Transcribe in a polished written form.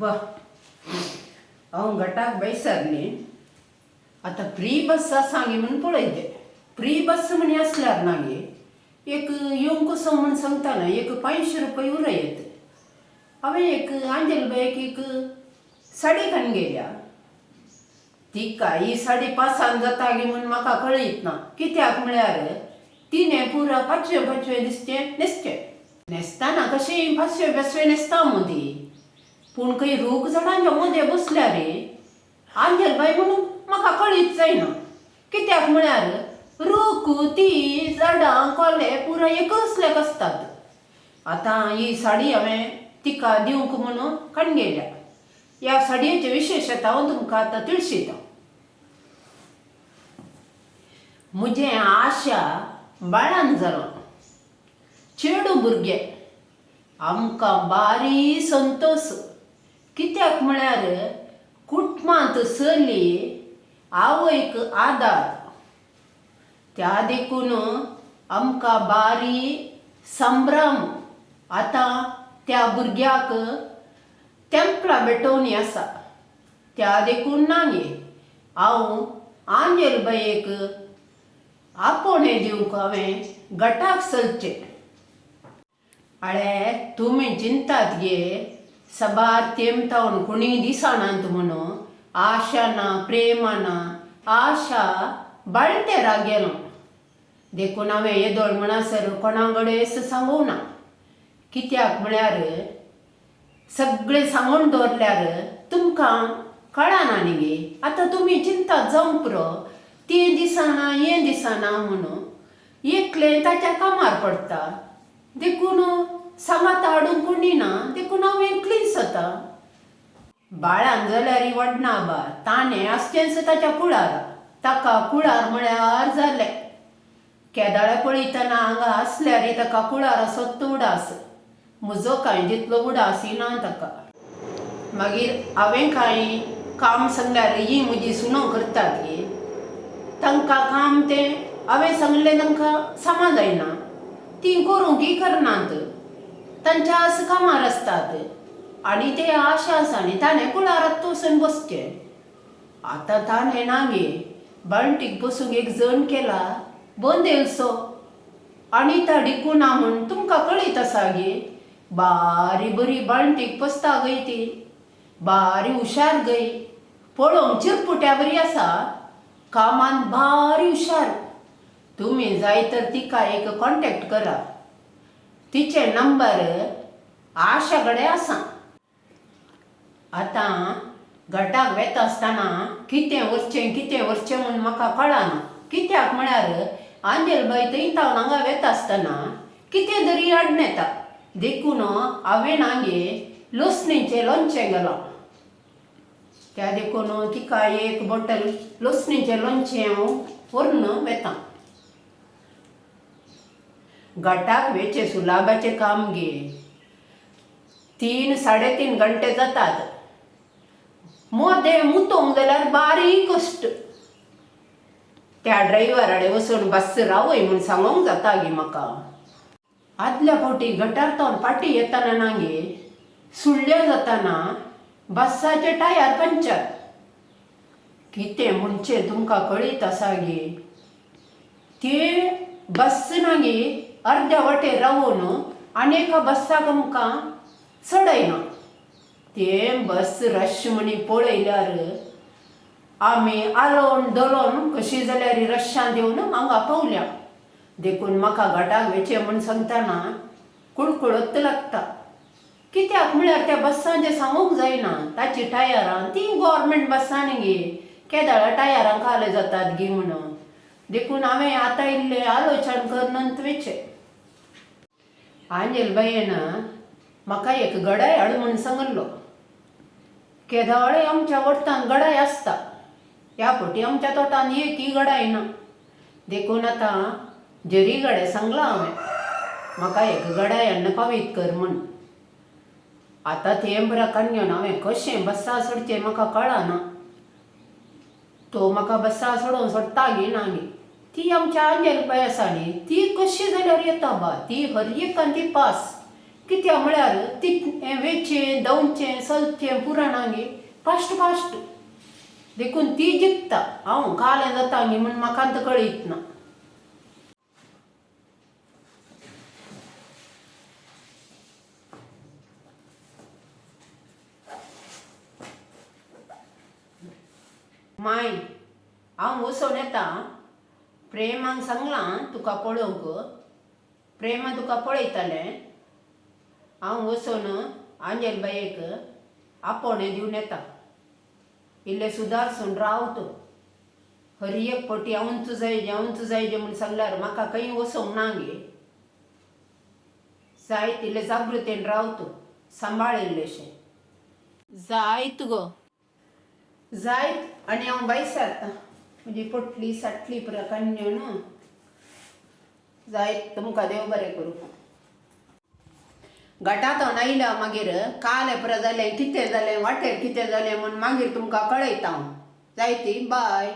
बा हांव गटाक बैसरली. आतां फ्री बस आसा गे म्हूण पळयलें. फ्री बस म्हणी आसल्यार ना गे एक येवंक कसो म्हूण सांगतना एक 500 रुपया उरयत. हांवें एक आंजेल बायक एक साडी खाण गेल्या. तिका ही साडी पासान जाता गे म्हूण म्हाका कळीत ना. कित्याक म्हळ्यार तिणें पुरा पाचवें पाचवें दिसचें न्हेसचें. न्हेसतना कशेंय पाचवें पाचवें न्हेसता मू ती. पूण खंय रूख झाडांच्या मदें बसल्यार आंजेल बाय म्हणून म्हाका कळीत जायना. कित्याक म्हळ्यार रूख ती झाडां कोले पुरा एकच आसतात. आतां ही साडी हांवें तिका दिवंक म्हणून काडून गेल्या. ह्या साडयेचे विशेशता हांव तुमकां आतां तिळशितां. म्हजें आशा बाळान जालां. चेडूं भुरगें. आमकां बारी संतोस. कित्याक म्हळ्यार कुटुंबांत चली आवयक आदार. त्या देखून आमकां बारी संभ्रम. आतां त्या भुरग्याक तेंपलां भेटोवणी आसा. त्या देखून ना गे हांव आंजेल बायेक आपोवणें दिवंक हांवें गटाक चलचें. आळे तुमी चिंतात गे सबार तेंप तावन कोणीय दिसनात म्हणून आशा ना प्रेमा ना आशा बाळंटेरा गेलो. देखून हांवें येदोळ म्हणसर कोणा कडेन सांगूंक ना. कित्याक म्हळ्यार सगळें सांगून दवरल्यार तुमकां कळना न्ही गे. आतां तुमी चिंतात जावंक पुरो तें दिसना हें दिसना म्हणून. एकलें ताच्या कामार पडटा. देखून सांगात हाडूंक कोणी ना. देखून हांव एकलीच आतां. बाळान जाल्यार वडना बा ताणें आसचेंच ताच्या कुळारा. ताका कुळार म्हळ्यार जालें. केदाळे पळयतना हांगा आसल्यार ताका कुळारा सत्त उडास. म्हजो कांय जितलो उडास ना ताका. मागीर हांवें कांय काम सांगल्यार ही म्हजी सुनो करतात गे. तांकां काम तें हांवें सांगलें तांकां सामा जायना. तीं करूंक करनात. तांच्या आस कामार आसतात. आनी ते आशा आसा न्ही ताणें कुळारात वचून बसचें. आतां ताणें ना गे बाळंटीक बसूंक एक जण केला बंद येयलसो. आनी ता डिकुना म्हूण तुमकां कळीत आसा गे. बारी बरी बाळंटीक पसता गय ती. बारी हुशार गय. पळोवंक चिरपुट्या बरी आसा. कामान बारी हुशार. तुमी जाय तर तिका एक कॉन्टॅक्ट करा. तिचें नंबर आशा कडेन आसा. आतां गटाक वेता आसतना कितें व्हरचें कितें व्हरचें म्हूण म्हाका कळना. कित्याक म्हळ्यार आंजेल बाय थंय तावन हांगा वेता आसतना कितें तरी हाडून येता. देखून हांवें ना गे लोसणीचें लोणचें घालां. त्या देखून तिका एक बॉटल लोसणीचें लोणचें हांव व्हरून वेता. गटाक वेचें सुलाभाचें काम गे. 3 साडे 3 घंटे जातात. मदें मुतोंक जाल्यार बारीक कश्ट. त्या ड्रायव्हरा कडेन वचून बस रावय म्हूण सांगूंक जाता गे म्हाका. आदल्या फावटी गटार तावन फाटीं येतना ना गे सुळ्ळ्या जातना बसाचे टायर पंचर. कितें म्हणचें तुमकां कळीत आसा गे. ते बस ना गे अर्द्या वाटेर रावून आनी एका बसाक आमकां चडयना. तें बस रश म्हणी पळयल्यार आमी आलोवन डलोवन कशी जाल्यार रश्यांत येवन हांगा पावल्या. देखून म्हाका घाटाक वेचें म्हूण सांगतना कुळकुळत लागता. कित्याक म्हळ्यार त्या बसांचें सांगूंक जायना. ताची टायरां तीं गोवोरमेंट बसां न्ही गे. केदाळा टायरां काले जातात गी म्हणून. देखून हांवें आतां इल्लें आलोचन करून वेचें. आंजेल बायेन म्हाका एक गडाय हाड म्हूण सांगिल्लो. केदाळे आमच्या वट्टान गडाय आसता. ह्या फावटी आमच्या तोटान एकय गडाय ना. देखून आतां जेरी कडेन सांगलां हांवें म्हाका एक गडाय हाडून पावयत कर म्हूण. आतां तें बराकान घेवन हांवें कशें बसा सोडचें म्हाका कळना. तो म्हाका बसा सोडोवन सोडटा गी ना गी. ती आमच्या आंजेल बाय आसा न्ही ती कशी जाल्यार येता बा. ती हर एकान ती पास. कित्याक म्हळ्यार ती हें वेचें दवचें चलचें पुराणांगे फास्ट फास्ट देखून ती जिखता. हांव कालें जाता न्ही म्हूण म्हाका आतां कळीत ना. माय हांव वचोन येता. प्रेमाक सांगलां तुका पळोवंक. प्रेमा तुका पळयतालें. हांव वचोन आंजेल बायेक आपोवणें दिवन येता. इल्लें सुदारसून राव तूं. हर एक फावटी हांवूच जाय हांवूच जाय म्हूण सांगल्यार म्हाका खंय वचोंक ना गे. जायत इल्लें जागृतेन राव तूं, सांबाळ इल्लेशें. जायत गो जायत. आनी हांव भायर सरता, म्हजी पोटली साटली पुरा काडन्यो न्हू. जायत, तुमकां देव बरें करूं. घटांत आयला मागीर कालें पुरो जालें, कितें जालें, वाटेर कितें जालें म्हूण मागीर तुमकां कळयता हांव. जायती बाय.